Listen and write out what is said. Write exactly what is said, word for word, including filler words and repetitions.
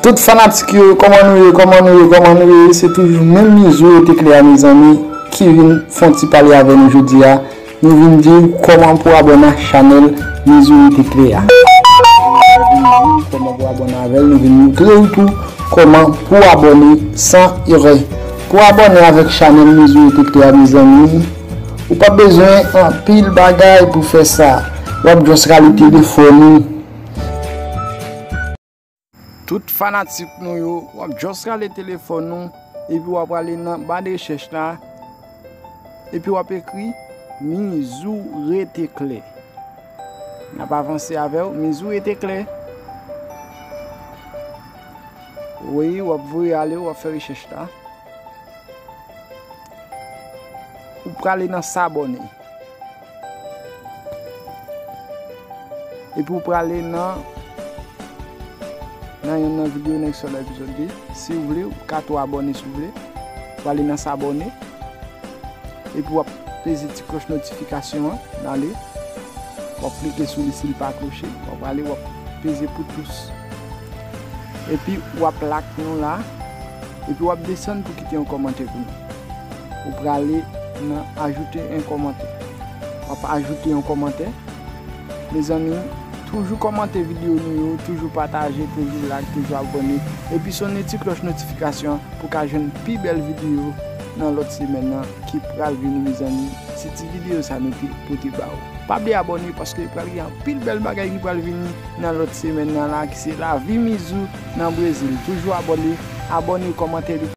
Tout fanatik yo, kòman nou ye, kòman nou ye, kòman nou ye? Se toujou menm Mizou Rete Klè a, mezanmi, ki vin fè yon ti pale avè nou jodi a. Nou vin di w kòman pou abòne ak chanèl Mizou Rete Klè a. Nou vin di w kòman pou abòne avè l, nou vin moutre w tou kòman pou abòne san erè. Pou abòne avèk chanèl Mizou Rete Klè a, mezanmi, ou pa bezwen anpil bagay pou fè sa. W ap just rale telefòn ou. Tout fanatik nou yo, w ap just rale telefòn ou, epi w ap prale nan ba de rechèch la, epi w ap ekri Mizou Rete Klè. N ap avanse avè w, Mizou Rete Klè. Wi, w ap voye ale, w ap fè rechèch la. Ou prale nan sabòne. Epi ou prale nan, nan yonn nan videyo Next Level Episode de. Si w vle, ou ka tou abòne si w vle. Ou prale nan sabòne. Epi w ap peze ti klòch notifikasyon an, n ale. W ap klike sou li si l pa kloche. W ap ale, w ap peze pou tous. Epi w ap like nou la. Epi w ap desann pou kite yon kòmantè pou nou. Ou prale nan ajoute yon kòmantè. W ap ajoute yon kòmantè. Mezanmi, toujou kòmante videyo nou yo, toujou pataje, toujou like, toujou abòne. Epi sonnen ti klòch notifikasyon pou ka jwenn pi bèl videyo nan lòt semèn nan ki pral vini, mezanmi. Se ti videyo sa nou te pote ba ou. Pa bliye abòne paske pral gen anpil bèl bagay ki pral vini nan lòt semèn nan la, ki se lavi Mizou nan Brezil. Toujou abòne, abòne, kòmante.